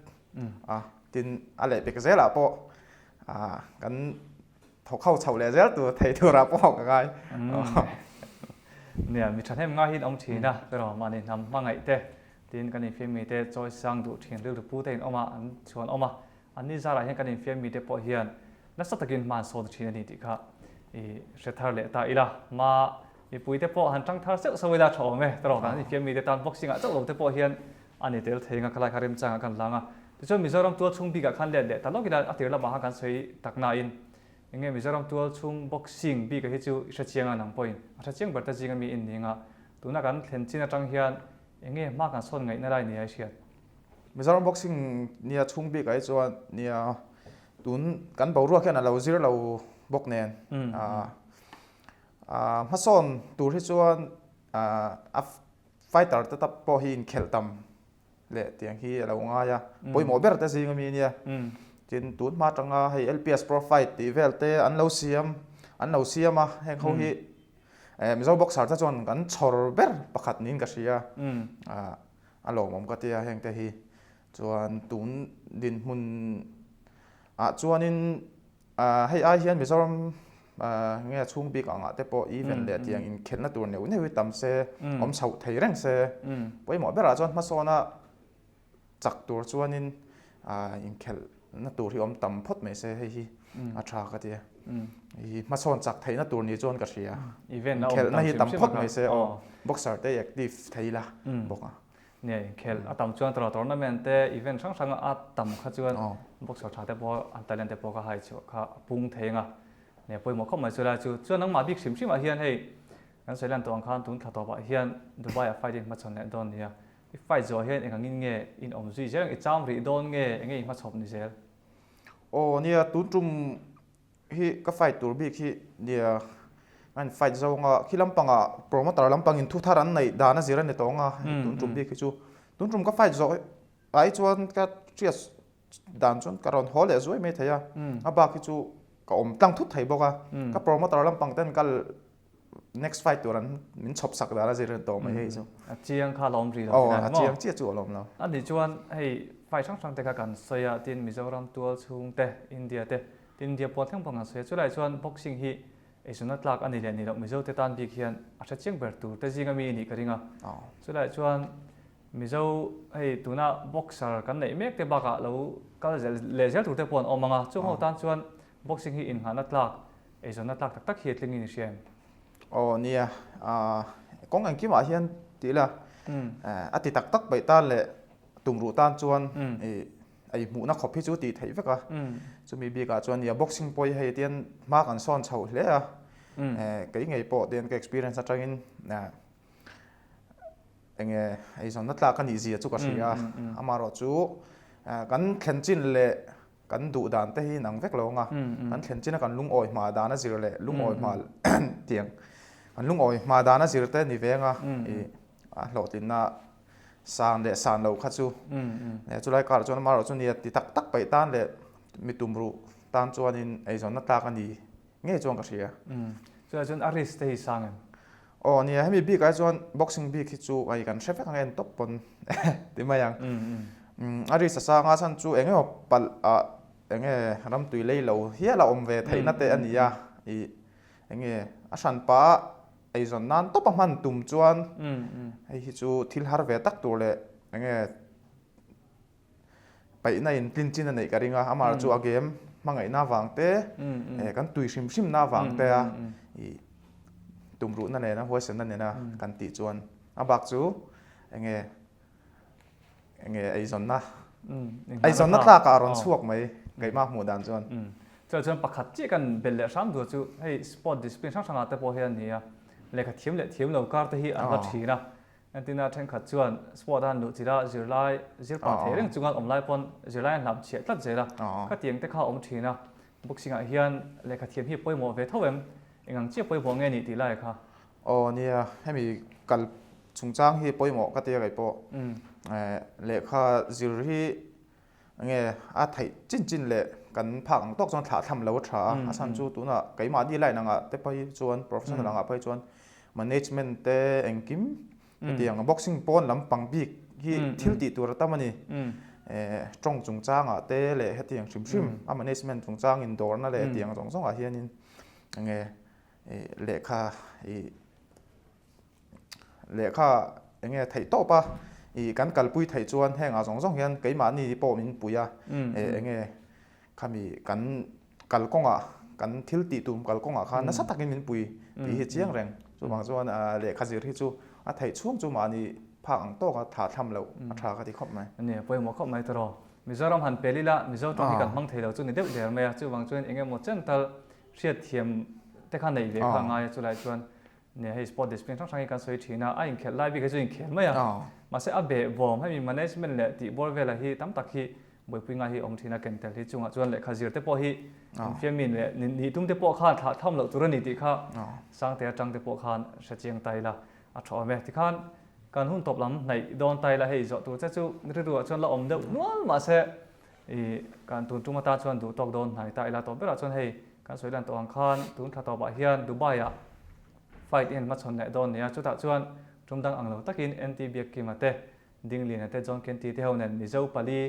a. Tin, a lehpek zelah pawh kan thawk ho chhoh leh zel tur thei turah pawh ka ngai. Nia, mi thahnem ngai hian awm thin a, erawh mahni hnam hmangaih te, tin kan infiam mite chawi sang duh thin rilru pu te in awm a, an chhuan awm a. Anni zarah hian kan infiam mite pawh hian nasa takin hma an sawn thin a ni tih kha i hre thar leh ta ila. Hma mipui te pawh han tang thar seuh seuh ila tha awm e, erawh kan infiam mite tan boxing ah chauh lo te pawh hian a ni tel thei anga khalai kha remchangah kan hlang a. Tichuan Mizoram tual chhung bikah khan let leh ta lawk ila a tir lamah khan kan sawi tak nain enge Mizoram tual chhung boxing bika hi chu i hrechiang a nang pawhin a hrechiang ber ta zinga mi in ning a. Tuna kan thlen chin atang hian enge hma kan sawn ngaihna lai nia i hriat? Mizoram boxing nia chhung bikah hi chuan nia tun kan boruak hian a lo zir lo bawk nen hmasawn tur hi chuan a Fighter te tap pawh hi inkhelh tam leh tiang hi a lo ngai a, pawimawh ber te zing ami ania. Tin, tun hma atanga hei LPS Pro Fight tih vel te an lo siam, an lo siam a, heng ho hi Mizo boxer te chuan kan chhawr ber pakhat niin ka hria. A lawmawm ka tia heng te hi. Chuan tun dinhmun ah chuanin Hei ai hian Mizoram nge chhung bik angah te pawh event leh tiang inkhelhna tur neuh neuh hi tam se, awm chhoh thei reng se. Pawimawh berah chuan hmasawna chak tur chuanin inkhelhna tur hi awm tam phawt mai se hei hi a tha ka ti a. Hei hmasawn chak theihna tur ni chuan ka hria. Inkhelhna hi tam phawt mai se aw. Boxer te hi active thei ila bawk a. Nia inkhelh a tam chuan tawrh tournament te event hrang hrang a tam kha chuan boxer tha te pawh an talent te pawh kha hai chhuah kha a pung thei ang a. Nia pawimawh khawp mai chu lai chu. Chuan nangmah bik hrim hrim ah hian hei kan sawi lan tawh ang khan tun thla tawp ah hian Dubai ah fight in hmachhawn leh dawn nia. I fight zawh hian eng angin nge in awm zui zel ang i cham rih dawn nge enge i hmachhawp ni zel? Aw nia tun tum Hi ka fight tur bik hi nia a in fight zawng a, khi lampangah promoter lampangin thu thar an neih dan a zir a ni tawng a, tun tum bik hi chu. Tun tum ka fight zawh ai chuan ka hriat dan chuan ka rawn haw leh zuai mai thei a, a bak hi chu ka awm tlang thut thei bawk a, ka promoter lampang ten kal next fight tur an min chhawp sak dan a zir en tawh mai hei chu. A chiang kha a lawm rih lo tih nan maw? A chiang chiah chu a lawm lo. A nih chuan hei fight hrang hrang te kha kan sawi a, tin Mizoram tual chhung te, India te, tin India pawn thleng pawh kan sawi a, chulai chuan boxing hi eizawnna tlak a ni leh ni loh Mizo te tan bik hian a hre chiang ber tur te zinga mi i nih ka ring a. Chulai chuan Mizo hei tuna boxer kan neih mek te bakah lo kal zel leh zel tur te pawh an awm ang a, chung ho tan chuan boxing hi innghahna tlak Eizawnna tlak tak tak hi a tling in i hria em? Aw nia, kawng engkimah hian tih ila a ti tak tak paih tan leh tumruh tan chuan ei hmuhna khawp hi chu tih theih vek a. Chumi bikah chuan nia boxing pawh hi hei tian hma kan sawn chhoh hle a, kei ngei pawh tian ka experience atangin enge eizawnna tlak a nih zia chu ka hria a, amaherawhchu kan thlen chin leh Kan duh dan te hi inang vek lo ang a, kan thlen chin a kan lungawi hma dan a zir leh lungawi hma tiang kan lungawi hma dan a zir te ni veng a, i a hlawhtlinna san leh san lo kha chu chulai karah chuan amaherawh chu nia ti tak tak paih tan leh mi tumruh tan chuanin eizawnna tlak a ni ngei chuan ka hria. Chulai chuan a risk te hi sang em? Aw nia hemi bik ah chuan boxing bik hi chu hei kan hre vek ang en tawp pawn ti mai ang. A risk a sang a chhan chu eng emaw palh ah eng nge ramtui lei lo hial a awm ve theihna te a ni a ih eng nge a hran pah a eizawn nan tawp a hman tum chuan hei hi chu thil har ve tak tur leh eng nge Paihna in tlin chin a neih ka ring a, amah chu a game hmangaihna avang te, kan tui hrim hrimna avang te a i tumruhna nena huaisenna nena kan tih chuan a bak chu enge enge eizawnna eizawnna tlakah a rawn chhuak mai keimah hmuh dan chuan. Chuan chuan pakhat chiah kan belh leh hram duh chu hei sport discipline hrang hrangah te pawh hian a ni a, lehkha thiam leh thiam lo kar te hi an la thin a, Entina thenkhat chuan sport a han luh chilh a, zirlai zir pah thei reng chunga an awm lai pawn zirlai an hlam chhiah tlat zel a, khatiang te kha a awm thin a, boxing ah hian lehkha thiam hi pawimawh ve tho em? Eng ang chiah pawimawh nge nih tih lai kha? Aw nia, hemi kal chungchang hi pawimawh ka tia kei pawh lehkha zir hi Nge a theih chin chin leh kan phak ang tawk chuan thlah tham lo a tha a, a chhan chu tunah keimahni line angah te phei chuan professional angah phei chuan Management te engkim hetiang boxing pawn lampang bik hi thil tih tur a tam a ni. Tawng chungchangah te leh hetiang hrim hrim a management chungchang indawrna leh hetiang zawng zawngah hianin enge lehkha ih lehkha enge theih tawp a ih kan kalpui theih chuan hengah zawng zawng hian keimahni pawh min pui a enge Khami kan kalkawngah, kan thil tih tum kalkawngah khan nasa takin min pui tih hi chiang reng. Chuvang chuan lehkha zir hi chu a theih chhung chu mahni phak ang tawka tha thlam loh a tha ka ti khawp mai. A ni, a pawimawh khawp mai tawh. Mizoram han pel ila Mizo tawng hi kan hmang thei lo chu ni deuh der mai a, chuvang chuan eng emaw chen tal hriatthiam te kha neih ve kha a ngai a, chulai chuan Nia hei sport discipline hrang hrang hi kan sawi thin a, a inkhelh lai bik hi chu inkhel mai a, mahse a behbawm hemi management leh tihbawr velah hi tam tak hi buaipui ngai hi awm thin a, ken tel hi chungah chuan lehkha zir te pawh hi infiammin leh nih tum te pawh khan thlah tham loh tur a ni tih kha Sangte atang te pawh khan hre chiang ta ila a tha awm e. Tikhan kan hun tawp lam hnaih dawn ta ila hei zawh tur che chu rilru ah chuan la awm deuh nual mahse i kan tun tum atan chuan duh tawk dawn hnai ta ila tawp berah chuan hei kan sawi lan tawh ang khan tun thla tawpah hian Dubai ah fight in hmachhawn leh dawn nia chutah chuan tum dang ang lo takin NT Biakkima te Dingliana te John Kenti te ho nen Mizo pali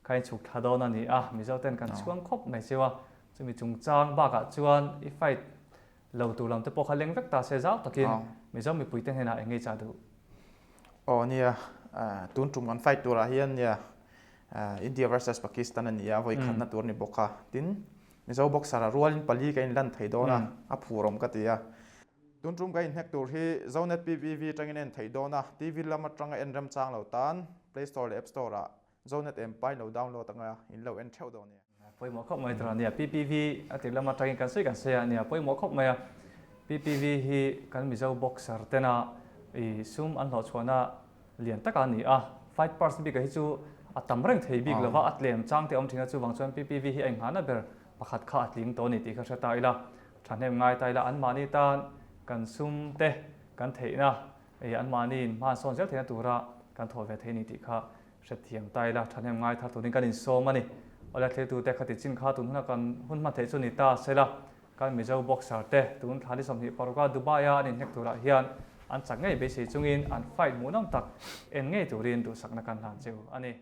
kha in chhuk thla dawn a ni a Mizo ten kan chhuang khawp mai cheu a chumi chungchang bakah chuan i fight lo tur lam te pawh kha leng vek ta se zau takin Mizo mipui te hnenah eng ngei chah duh? Aw nia, tun tum kan fight turah hian nia India versus Pakistan a ni a, vawi khatna tur a ni bawk a. Tin, Mizo boxer a rualin pali ka inlan thei dawn a, a phurawm ka ti a. Tun tum ka inhnek tur hi Zonet PPV atangin a en theih dawn a, TV lam atanga en remchang lo tan Play Store leh App Store ah Zonet Empire lo download anga in lo en theuh dawn nia. Pawimawh khawp mai tur a nia, PPV a tir lam atangin kan sawi kan sawi a nia, pawimawh khawp mai a. PPV hi kan Mizo boxer tena i sum an hlawhchhuahna lian tak a ni a. Fight purse bik hi chu a tam reng thei bik lova, a tlem chang te a awm thin a, chuvang chuan PPV hi a inghahna ber pakhat kha a tling tawh a ni tih kha hre ta ila, thahnem ngai ta ila, anmahni tan kan sum te kan theihna i anmahniin hma an sawn zel theihna tura kan thawh ve thei a ni tih kha Hrethiam ta ila, thahnem ngai thar turin kan insawm a ni. Awle thlirtute khati chin kha tun huna kan hun hman theih chu ni ta sela, kan Mizo boxer te tun thla ni 25 a Dubai a an inhnek turah hian an chak ngei beisei chungin an fight hmuhnawm tak en ngei turin duhsakna kan hlan cheu a ni.